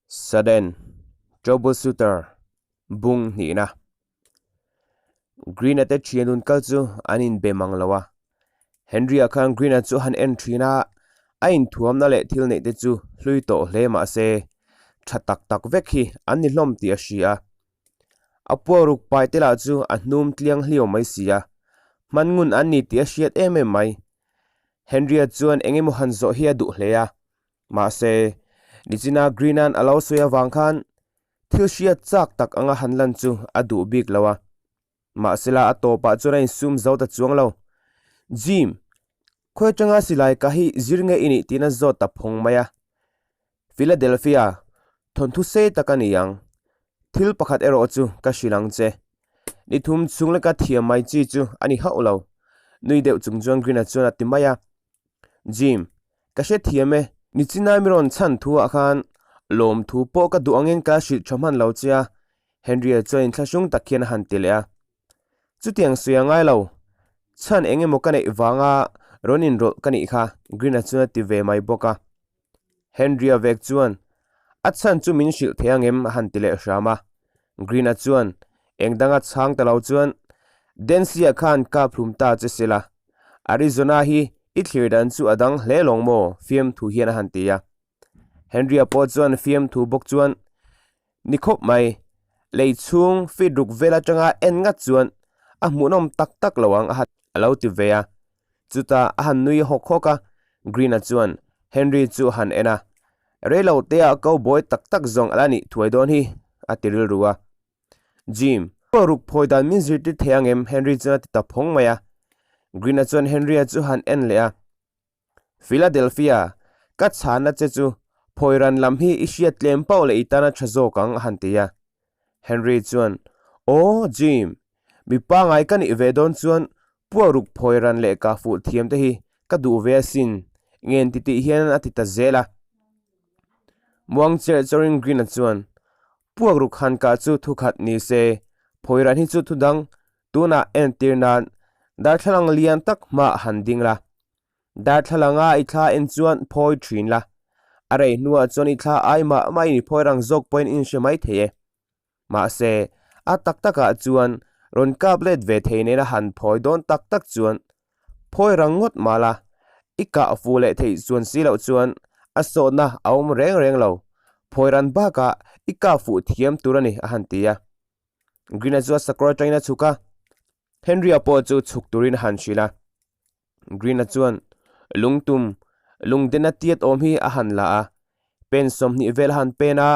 Sudden Troubleshooter bung hnihna. Green-a te thian dun kal chu an inbe mang lo a. Henry-a khan Green-a chu a han en thin a, a inthuamna leh thil neih te chu hlui tawh hle mah se, tha tak tak vek hi an ni hlawm tih a hria. A puaruk pai te lah chu a hnum tliang hliau mai si a, hman ngun an ni tih a hriat em em mai. Henry-a chuan eng emaw han zawh hi a duh hle a, Mahse, nichina Green-a'n a lo sawi avang khan thil hriat chak tak anga han lan chu a duh bik lo a. Mahsela a tawpah chuan a insum zo ta chuang lo. Jim, khawi atanga silai ka hi zir nge i nih tiin a zawt ta phawng mai a. Philadelphia, thawnthu sei tak a ni ang. Thil pakhat erawh chu ka hrilh ang che. Ni thum chhung leka thiam mai chi chu a ni hauh lo. Nui deuh chung chuan Green-a chuan a ti mai a. Jim, Ka hrethiam e, nichinai mi rawn chhan thu ah khan lawmthu pawh ka duh angin ka hrilh tha hman lo che a, Henry-a chuan inthlahrung tak hian a han ti leh a. Chutiang sawi a ngai lo, chhan eng emaw ka neih vanga rawn inrawlh ka nih kha, Green-a chuan a ti ve mai bawk a. Henry-a vek chuan, A chhan chu min hrilh thei angem? a han ti leh hram a. Green-a chuan, Eng danga chhang ta lo chuan, Dancy-a khan kap hlum ta che se la, Arizona hi i thlir dan chu a dang hle lawng maw? fiamthu hian a han ti a. Henry-a pawh chuan fiamthu bawk chuan, Ni khawp mai, lei chhung feet ruk vel atanga en ngat chuan a hmuhnawm tak tak lo ang a lo ti ve a. Chutah a han nui hawk hawk a, Green-a chuan Henry chu a han en a, Reilo tea cowboy tak tak zawng a la nih thuai dawn hi, a ti rilru a. Jim, ruk phawi dan min zirtir thei ang em? Henry chuan a ti ta phawng mai a. Green-a chuan Henry-a chu han en leh a. Philadelphia, ka chhana che chu phawi ran lam hi i hriat tlem pauh leh i tana tha zawk ang, a han ti a. Henry chuan, Aw, Jim, mi pangai ka nih ve dawn chuan puak ruk phawi ran leh ka fuh thiam te hi ka duh ve asin, ngen ti tih hian a ti ta zel a. Muang cherh chawrin Green-a chuan, Puak ruk han kah chu thu khat ni se, phawi ran hi chu thu dang tunah entir nan darthlalang lian tak hmah han ding la. Darthlalanga i thla en chuan phawi thin la. A rei hnuah chuan i thla ai mah mahin i phawi rang zawk pawhin in hre mai thei e. Mahse, a tak takah chuan rawn kap let ve thei nena han phawi dawn tak tak chuan phawi rang ngawt mah la, i kah fu leh theih chuan si loh chuan a sawtna a awm reng reng lo. Phawi ran bakah i kah fuh thiam tur a ni, a han ti a. Green-a chu a sakawr atangin a chhuk a, Henry-a pawh chu chhuk turin a han hrilh a. Green-a chuan lungtum lungdena tiat awm hi a han la a, pen 20 vel a han pen a,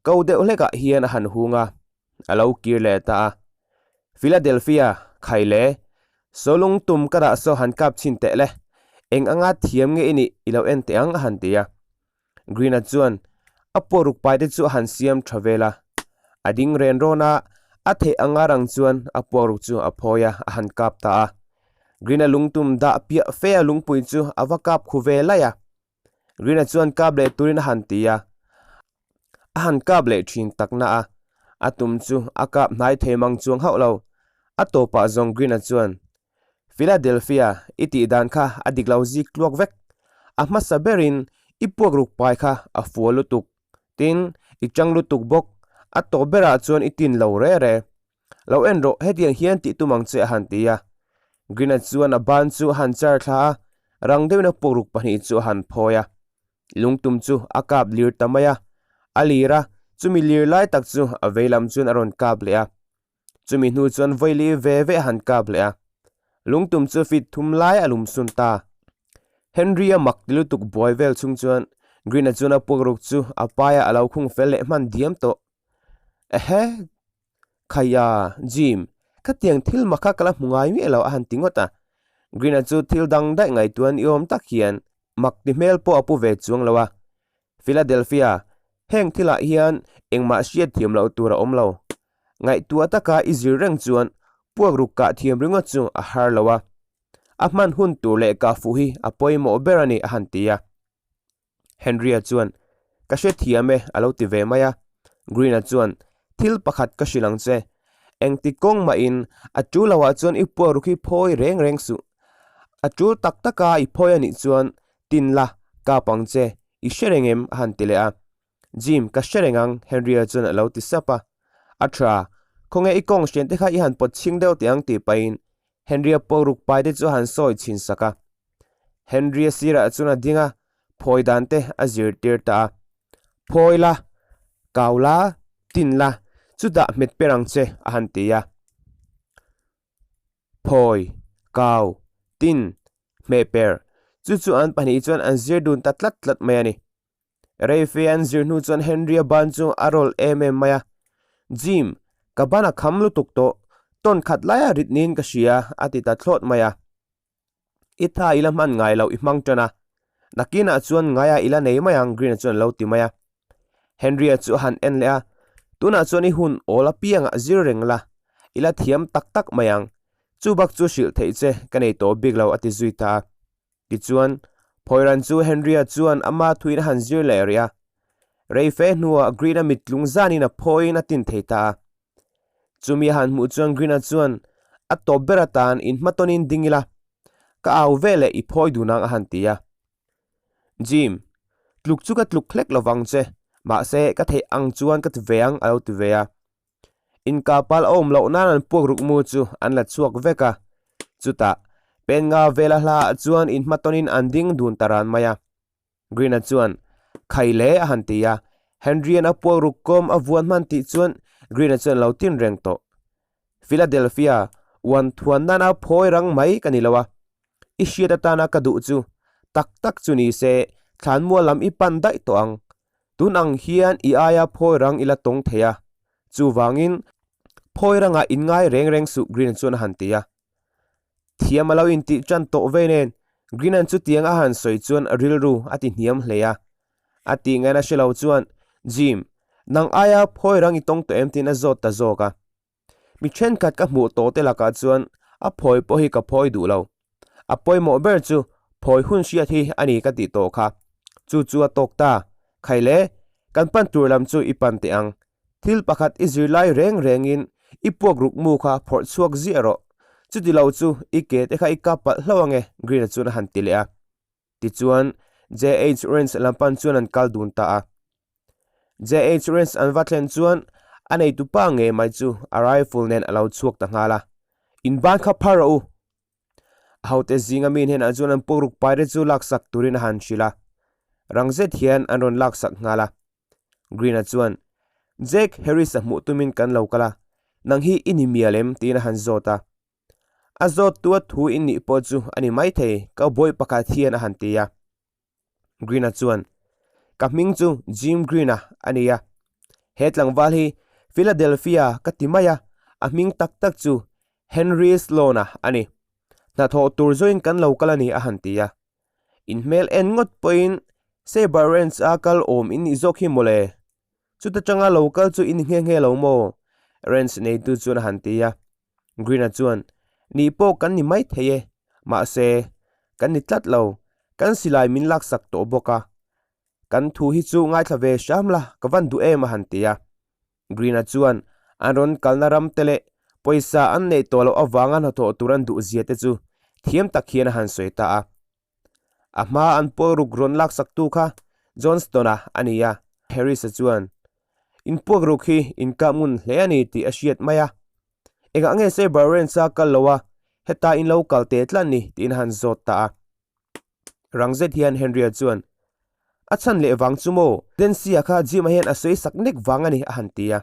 ko deuh hlekah hian a han hung a, a lo kir leh ta a. Philadelphia, khai le, saw lungtum ka dah saw han kap chhin teh le, eng anga thiam nge i nih i lo en teh ang a han ti a. Green-a chuan a pawh ruk pai te chu a han siam tha vel a, a ding ren rawn a, a theih anga rang chuan a puak ruk chu a phawi a, a han kap ta a. Green-a lungtum dah piah fe a lungpui chu a va kap khu ve laih a. Green-a chuan kap leh turin a han ti a, a han kap leh thin tak na a, a tum chu a kap hnai thei mang chuang hauh lo. A tawpah zawng Green-a chuan Philadelphia i tih dan kha a dik lo zik tluak vek. A hmasa berin i puak ruk pai kha a fual lutuk. Tin, i chang lutuk bawk. A tawp berah chuan i tin lo re re. Lo en rawh, hetiang hian tih tum ang che a han ti a. Green-a chuan a ban chu a han char thla a, rang deuhin a puak ruk pahnih chu a han phawi a. Lungtum chu a kap lir ta mai a. A lir a, chumi lir lai tak chu a veilam chuan a rawn kap leh a. Chumi hnu chuan vawili ve ve a han kap leh a, lungtum chu feet thum lai a lum sun ta. Henry-a mak ti lutuk buai vel chhung chuan Green-a chuan a puakruk chu a paia a lo khung fel leh hman diam tawh. Ehe! Khaia, Jim, khatiang thil mak kha ka la hmu ngai miah lo a han ti ngawt a. Green-a chu thil dang daih ngaihtuah ni awm tak hian mak ti hmel pawh a pu ve chuang lo a. Philadelphia, heng thilah hian engmah hriat thiam loh tur a awm lo. Ngaihtuah taka i zir reng chuan puak ruk kah thiam ringawt chu a har lo a, a hman hun tur leh kah fuh hi a pawimawh ber a ni a han ti a. Henry-a chuan, Ka hrethiam e a lo ti ve mai a. Green-a chuan, Thil pakhat ka hrilh ang che. Engti kawng mahin a tul loah chuan i puak ruk hi phawi reng reng suh. A tul tak taka i phawi a nih chuan tin la, kap ang che, i hre reng em? a han ti leh a. Jim, ka hre reng ang, Henry-a chuan a lo ti sap a. A tha, khawnge i kawng hrian te kha i han pawt chhing deuh teh ang tih pahin Henry-a pawruk pai te chu a han sawi chhin sak a. Henry-a sirah chuan a ding a, phawi dan te a zirtir ta a. Phawi la, kau la, tin la, chutah hmet per ang che, a han ti a. Phawi, kau, tin, hmeh per, chu chu an pahnih chuan an zir dun ta tlat tlat mai a ni. Reife an zir hnu chuan Henry-a ban chu a rawl em em mai a. Jim, ka ban a kham lutuk tawh, tawn khat laia rit niin ka hria, a ti ta thlawt mai a. I tha i la hman ngai loh i hmang tan a, nakinah chuan ngaia i la nei mai ang Green-a chuan a lo ti mai a. Henry-a chu a han en leh a, Tunah chuan i hun awl apiangah zir reng la, i la thiam tak tak mai ang. Chu bak chu hrilh theih che ka nei tawh bik lo a ti zui ta a. Tichuan, Phawiran chu Henry-a chuan ama thuin a han zir leh rih a. Rei fe hnuah Green-a mittlung zanin a phawiin a tin thei ta a. Chumi a han hmuh chuan Green-a chuan a tawp ber atan inhmatawnin ding ila, ka au ve leh i phawi dun ang a han ti a. Jim, tluk chu ka tluk hlek lovang che, mahse ka theih ang chuan ka ti ve ang a lo ti ve a. Inkapal a awm loh nan an puak ruk mu chu an la chhuak vek a. Chutah, pen nga vela hlaah chuan inhmatawnin an ding dun ta ran mai a. Green-a chuan, Khai le, a han ti a. Henry-a'n a puak ruk kawm a vuan hman tih chuan Green-a chuan a lo tin reng tawh. Philadelphia, uan thuan nana phawi rang mai ka ni lo a. I hriat atana ka duh chu tak tak chu ni se, thlanmual lam i pan daih tawh ang. Tun ang hian i aia phawi rang i la tawng thei a. Chuvangin, phawi rangah inngai reng reng suh, Green-a chuan a han ti a. Thiam a lo intih tan tawh ve nen, Greenan chutiang a han sawi chuan a rilru a ti hniam hle a. A tih ngaihna hre lo chuan, Jim, nang aia phawi rang i tawng tawh em tiin a zawt ta zawk a. Mi thenkhat ka hmuh tawh te lakah chuan a phawi pawh hi ka phawi duh lo. A pawimawh ber chu phawi hun hriat hi a ni ka tih tawh kha. Chu chu a tawk ta. Khai le, kan pan tur lam chu i pan teh ang. Thil pakhat i zir lai reng rengin i puak ruk mu kha phawrh chhuak ziah rawh. Chuti lo chu i ke te kha i kap palh hlauh ange, Green-a chuan a han ti leh a. Tichuan, JH Ranch lam pan chuan an kal dun ta a. JH Ranch an va thlen chuan a neitu pa ngei mai chu a rifle nen a lo chhuak ta nghal a. In ban kha phar rawh u! A hote zinga mi hnenah chuan an puak ruk pai te chu laksak turin a han hrilh a. Rang zet hian an rawn laksak nghal a. Green-a chuan, Jack Harris-a hmuh tumin kan lo kal a, nang hi i ni mial em? tiin a han zawt a. A zawttu a thu in nih pawh chu a ni maithei, cowboy pakhat hian a han ti a. Green-a chuan, Ka hming chu Jim Green-a a ni a. He tlangval hi Philadelphia ka ti mai a, a hming tak tak chu Henry Sloan-a a ni. Hnathawh tur zawin kan lo kal a ni a han ti a. In hmel en ngawt pawhin Sabre Ranch-a kal awm in nih zawk hi mawle. Chuta tanga lo kal chu i ni nghe nghe lo maw? Ranch neitu chuan a han ti a. Green-a chuan, Nih pawh kan ni mai thei e, mahse, kan ni tlat lo, kan silai min laksak tawh bawk a. Kan thu hi chu ngaithla ve hram la, ka van duh em a han ti a. Green-a chuan an rawn kalna ram te leh pawisa an neih tawh loh avanga hnathawh tur an duh zia te chu thiam tak hian a han sawi ta a. A hma an pawl ruk rawn laksaktu kha Johnston-a a ni a, Harris-a chuan, In puak ruk hi in kah ngun hle a ni tih a hriat mai a. Engah nge Sabre Ranch-a kal lo a, heta in lo kal teh tlat ni tiin a han zawt ta a. Rang zet hian Henry-a chuan, A chhan leh vang chu maw? Dancy-a kha Jim-a hian a sawi sak nek vang a ni, a han ti a.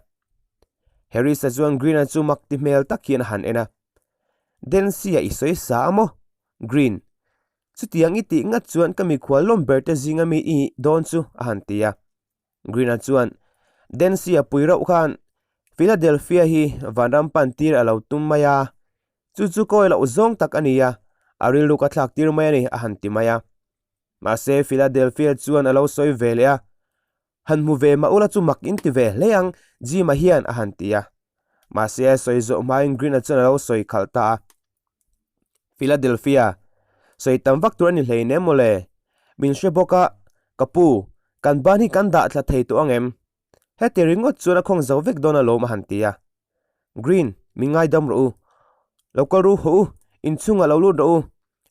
Harris-a chuan Green-a chu mak ti hmel tak hian a han en a. Dancy-a i sawi sa a maw? Green, chutiang i tih ngat chuan ka mikhual lawm ber te zinga mi i dawn chu, a han ti a. Green-a chuan, Dancy-a pui rauh khan Philadelphia hi vanram pan tir a lo tum mai a, chu chu kawi loh zawng tak a ni a, a rilru ka thlak tir mai a ni, a han ti mai a. Mahse, Philadelphia chuan a lo sawi ve leh a, Han hmu ve mah ula chu mak in ti ve hle ang, Jim-a hian a han ti a. Mahse, a sawi zawh hmain Green-a chuan a lo sawi khalh ta a. Philadelphia, sawi tam vak tur a ni hleinem mawle. Min hre bawk a, ka pu, kan ban hi kan dah thla thei tawh ang em? Heti ringawt chuan a khawng zo vek dawn alawm a han ti a. Green, min ngaidam rawh u. Lo kal ru hawh u, inchhungah lo lut rawh u.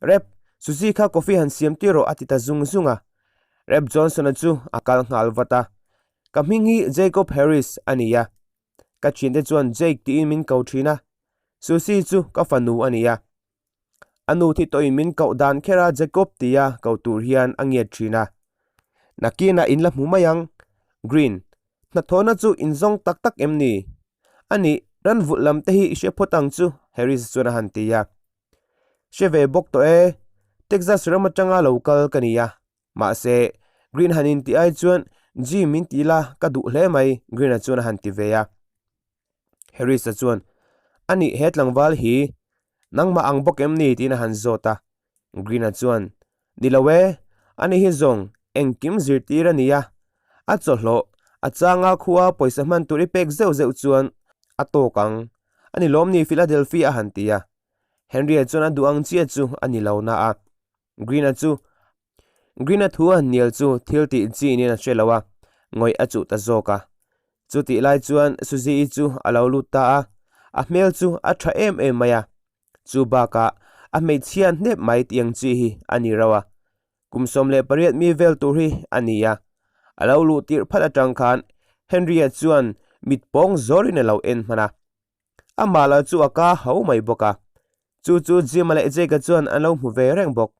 Rep, Suzy kha coffee han siam tir rawh a ti ta zung zung a. Rep Johnson-a chu a kal nghal vat a. Ka hming hi Jacob Harris a ni a. Ka thiante chuan Jake tiin min ko thin a. Susie chu ka fanu a ni a. A nu thi tawhin min koh dan kher a Jacob tia ko tur hian a ngiat thin a. Nakinah in la hmu mai ang. Green, hnathawhna chu in zawng tak tak em ni? A nih, ran vulh lam te hi i hre phawt ang chu, Harris chuan a han ti a. Hre ve bawk tawh e, Texas ram atanga lo kal ka ni a. Mahse, Green han intih ai chuan Jim min ti la ka duh hle mai, Green-a chuan a han ti ve a. Harris-a chuan, A nih he tlangval hi nangmah ang bawk em ni? tiin a han zawt a. Green-a chuan, Ni lo e, ani hi zawng engkim zirtir a ni a, a chawhlawh, a changa khua pawisa hman tur i pek zeuh zeuh chuan a tawk ang. A ni lawm ni Philadelphia a han ti a. Henry-a chuan a duh ang chiah chu a ni lo na a. Green-a chu Green-a thu a han hnial chu thil tih chi niin a hre lo a, ngawih a chuh ta zawk a. Chutih lai chuan Suzy-i chu a lo lut ta a, a hmel chu a tha em em mai a. Chu bakah a hmeichhia hnep mai tih ang chi hi a ni rauh a. Kum 18 mi vel tur hi a ni a. A lo luh tirh phat atang khan Henry-a chuan mit pawng zawrin a lo en hman a. Amah lah chu a ka ho mai bawk a. Chu chu Jim-a leh Jake-a chuan an lo hmu ve reng bawk.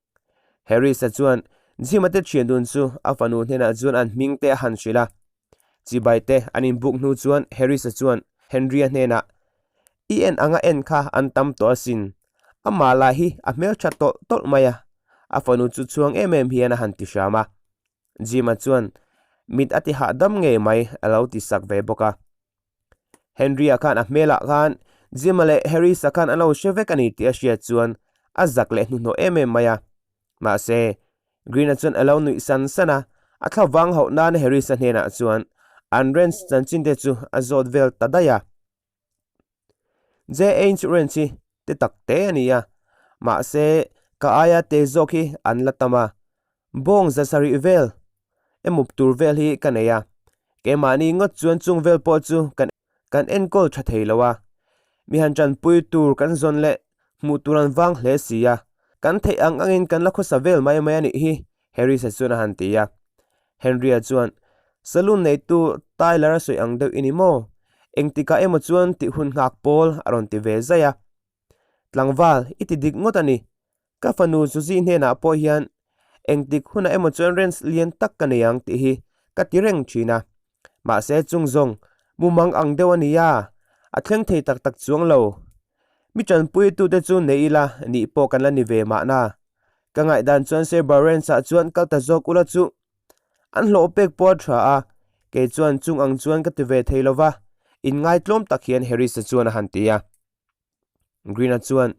Harris-a chuan Jim-a te thian dun chu a fanu hnenah chuan an hming te a han hrilh a. Chibai te an inbuk hnu chuan Harris-a chuan Henry-a hnenah, I en anga en kha an tam tawh asin. Amah lah hi a hmeltha tawlh tawlh mai a. A fanu chu chhuang em em hian a han ti hram a. Jim-a chuan mit a ti hahdam ngei mai a lo ti sak ve bawk a. Henry-a khan a hmelah khan Jim-a leh Harris-a khan an lo hre vek a ni tih a hriat chuan a zak leh hnuhnawh em em mai a. Mahse, Green-a chuan a lo nuih san san a, a thla vang hauh nan Harris-a hnenah chuan an ranch chanchin te chu a zawt vel ta daih a. JH ranch hi te tak te a ni a, mahse ka aia te zawk hi an la tam a, bawng za sarih vel emaw tur vel hi ka nei a, keimahni ngawt chuan chung vel pawh chu kan kan enkawl tha thei lo a, mi han tanpui tur kan zawn leh hmuh tur an vang hle si a, kan theih ang angin kan la khawsa vel mai mai a nih hi, Harris-a chuan a han ti a. Henry-a chuan, Saloon neitu Tyler-a sawi ang deuh i ni maw? Engtikah emaw chuan tih hun nghak pawl a rawn ti ve zai a. Tlangval, i ti dik ngawt a ni. Ka fanu Suzy hnenah pawh hian engtik hunah emaw chuan ranch lian tak ka nei ang tih hi ka ti reng thin a. Mahse chung zawng mumang ang deuh a ni a, a thleng thei tak tak chuang lo. Mi tanpuitute chu nei ila nih pawh kan la ni ve mahna. Ka ngaihdan chuan Sir Barrens-ah chuan kal ta zawk ula chu an hlawh pek pawh a tha a, kei chuan chung ang chuan ka ti ve thei lo va, inngaitlawm tak hian Harris-a chuan a han ti a. Green-a chuan,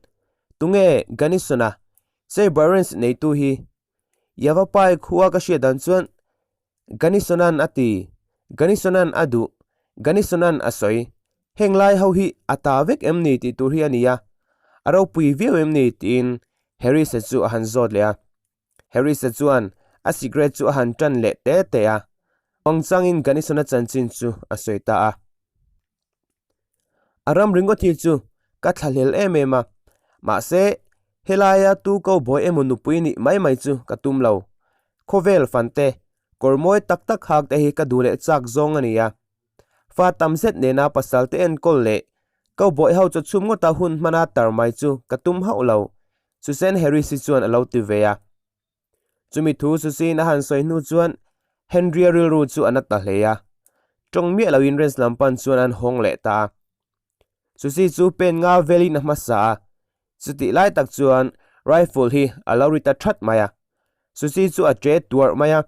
Tunge Gunnison-a, Sir Barrens neitu hi? Yavapai khua ka hriat dan chuan Gunnison-a'n a ti, Gunnison-a'n a duh, Gunnison-a'n a sawi. Heng lai ho hi a ta vek em ni tih tur hi a ni a, a ropui viau em ni tiin Harris-a chu a han zawt leh a. Harris-a chuan a cigarette chu a han tan leh te te a, pangchangin Gunnison-a chanchin chu a sawi ta a. A ram ringawt hi chu ka thlahlel em em a, mahse helaia tu cowboy emaw nupui nih mai mai chu ka tum lo. Khawvel fan te, kawr mawi tak tak hak te hi ka duh leh chak zawng a ni a. Fa tam zet nena pasal te enkawl leh cowboy ho chaw chhum ngawta hun hmana tar mai chu ka tum hauh lo, Susan Harris-i chuan a lo ti ve a. Chumi thu Susie-in a han sawi hnu chuan Henry-a rilru chu a na ta hle a. Tawng miah loin ranch lam pan chuan an hawng leh ta a. Susie chu pen nga velin a hmasa a, chutih lai tak chuan rifle hi a lo ri ta that mai a. Susie chu a che tuarh mai a,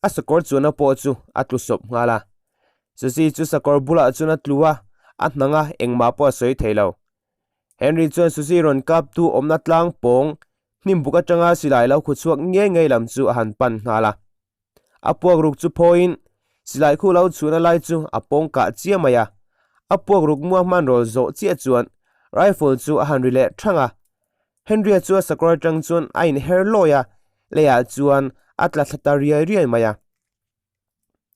a sakawr chuanna pawh chu a tlu sawp nghal a. Susie chu sakawr bulah chuan a tlu a, a hnang a, engmah pawh a sawi thei lo. Henry chuan Susie rawn kaptu awmna tlang pawng hnim buk atanga silai lo khu chhuak ngei ngei lam chu a han pan nghal a. A puak ruk chu phawiin silai khu lo chhuahna lai chu a pawng kah chiah mai a. A puak ruk mua hmanrawl zawh chiah chuan rifle chu a han ri leh thang a. Henry-a chu a sakawr atang chuan a inher lawi a, leiah chuan a tla thla ta riai riai mai a.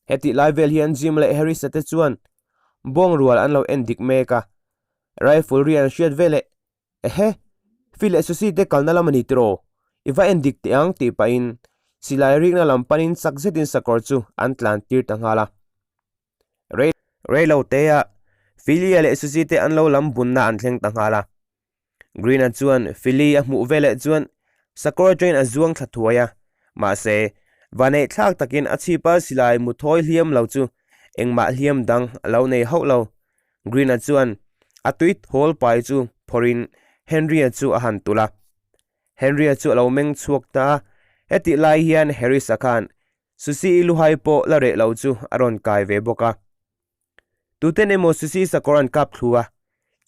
Hetih lai vel hian Jim leh Harris-a te chuan bawng rual an lo en dik mek a, rifle ri an hriat veleh, Ehe, Phil leh Susie te kalna lam a ni tiraw? I va en dik teh ang tih pahin silai rikna lam panin chak zetin sakawr chu an tlan tir ta nghal a. Reilo tea Philly-a leh Susie te an lo lam bunna an thleng ta nghal a. Green-a chuan Philly a hmuh veleh chuan sakawr atangin a zuang thla thuai a, mahse, vaneih thlak takin a chhipa silai mu thawi hliam lo chu engmah hliam dang a lo nei hauh lo. Green-a chuan a tui thawl pai chu phawrhin Henry-a chu a han tulh a. Henry-a chu a lo meng chhuak ta a, hetih lai hian Harris-a khan Susie-i luhai pawh la reh lo chu a rawn kai ve bawk a. Tuten emaw Susie sakawr an kap thlu a,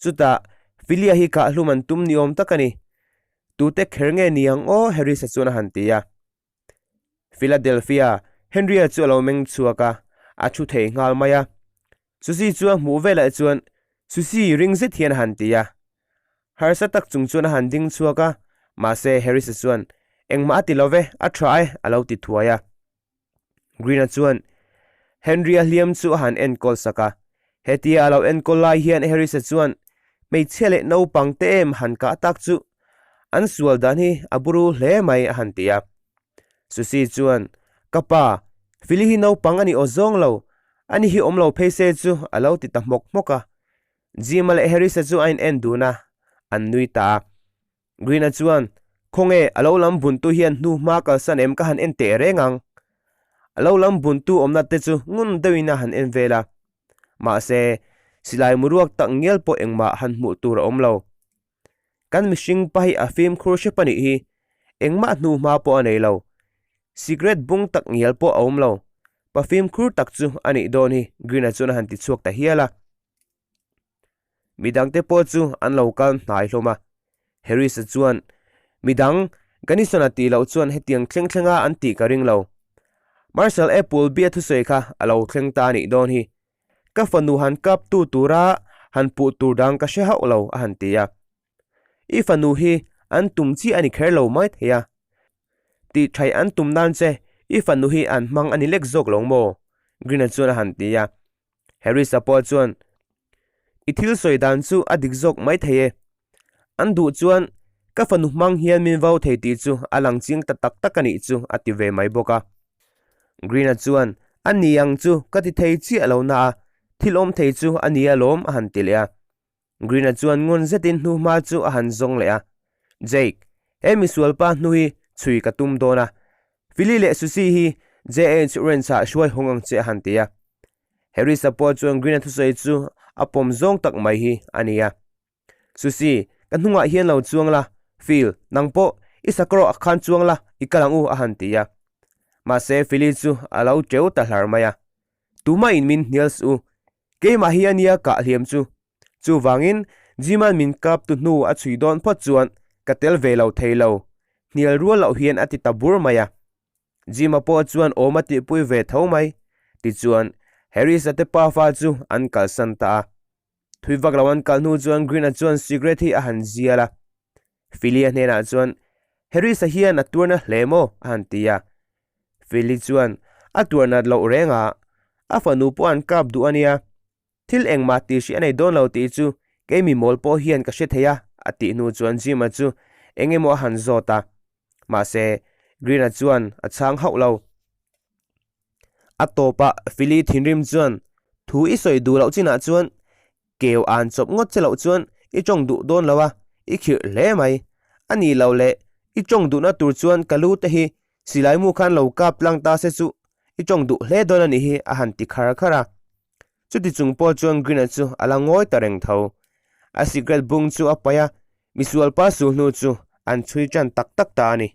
chutah Philia hi kah hlum an tum ni awm tak a ni. Tute kher nge ni ang aw Harris-a chuan a han ti a. Philadelphia, Henry-a chu a lo meng chhuak a, a thu thei nghal mai a. Susie chu a hmuh velah chuan Susie ring zet hian a han ti a. Harsa tak chung chuan a han ding chhuak a, mahse Harris-a chuan, Engmah a ti lo ve, a tha e, a lo ti thuai a. Green-a chuan Henry-a hliam chu a han enkawl sak a. Hetia a lo enkawl lai hian Harris-a chuan hmeichhia leh naupang te em han kah tak chu an sual dan hi a buru hle mai a han ti a. Susie chuan, Ka pa, Philly hi naupang a ni aw zawng lo, ani hi awm lo phei se chu a lo ti ta hmawk hmawk a. Jim-a leh Harris-a chu a in en dun a, an nui ta a. Green-a chuan, Khawnge, a lo lam buntu hian hnu hma kalsan em ka han en teh reng ang. A lo lam buntu awmna te chu ngun deuhin a han en vel a. Mahse, silai muruak tak ngial pawh engmah han hmuh tur a awm lo. Kan mihring pa hi a fimkhur hrep a nih hi, engmah hnu hma pawh a nei lo. Cigarette bung tak ngial pawh a awm lo. Pa fimkhur tak chu a nih dawn hi, Green-a chuan a han ti chhuak ta hial a. Midangte pawh chu an lo kal hnai hlawm a. Harris-a chuan, Midang, Gunnison-a tih loh chuan hetiang thleng thlenga an tih ka ring lo. Marshal Appleby-a thusawi kha a lo thleng ta a nih dawn hi. Ka fanu han kap tu tura han puh tur dang ka hre hauh lo, a han ti a. I fanu hi an tum chiah a ni kher lo mai thei a. Tih thaih an tum nan che i fanu hi an hmang a ni lek zawk lo maw? Green-a chuan a han ti a. Harris-a pawh chuan, I thil sawi dan chu a dik zawk mai thei e. An duh chuan ka fanu hmang hian min vau thei tih chu a lang chiang ta tak tak a nih chu, a ti ve mai bawk a. Green-a chuan, A ni ang chu ka ti thei chiah lo na a, thil awm thei chu a ni alawm, a han ti leh a. Green-a chuan ngun zetin hnuhma chu a han zawng leh a. Jake, he misualpa hnu hi chhui ka tum dawn a. Philly leh Susie hi JH Ranch-ah hruai hawng ang che, a han ti a. Harris-a pawh chuan Green-a thusawi chu a pawm zawng tak mai hi a ni a. Susie, ka hnungah hian lo chuang la, Phil, nang pawh i sakawrawh khan chuang la, i kal ang u, a han ti a. Mahse, Philly chu a lo teu ta hlar mai a. Tumah in min hnial suh u, keimah hi a nia kah hliam chu. Chuvangin, Jim-a'n min kap tu hnu a chhui dawn phawt chuan ka tel ve lo thei lo, hnial rual loh hian a ti ta bur mai a. Jim-a pawh chuan awm a tihpui ve tho mai. Tichuan, Harris-a te pafa chu an kalsan ta a. Thui vak lo an kal hnu chuan Green-a chuan cigarette hi a han zial a. Philly-a hnenah chuan, Harris-a hian a tuarna hle maw? a han ti a. Philly chuan, A tuar nat loh reng a, a fanu pawh an kap duh a nia. Thil engmah tih hrih a nei dawn lo tih chu kei mi mawl pawh hian ka hre thei a, a tih hnu chuan Jim-a chu eng emaw a han zawt a. Mahse, Green-a chuan a chhang hauh lo. A tawpah Philly thinrim chuan, Thu i sawi duh loh chinah chuan keu an chawp ngawt che loh chuan i tawng duh dawn lo a, i khirh hle mai. A ni lo le, i tawng duhna tur chuan ka lu te hi silai mu khan lo kap tlang ta se chu i tawng duh hle dawn a nih hi a han ti khar khar a. Chuti chung pawh chuan Green-a chu a la ngawi ta reng tho. A cigarette bung chu a paih a, misualpa sulhnu chu an chhui tan tak tak ta a ni.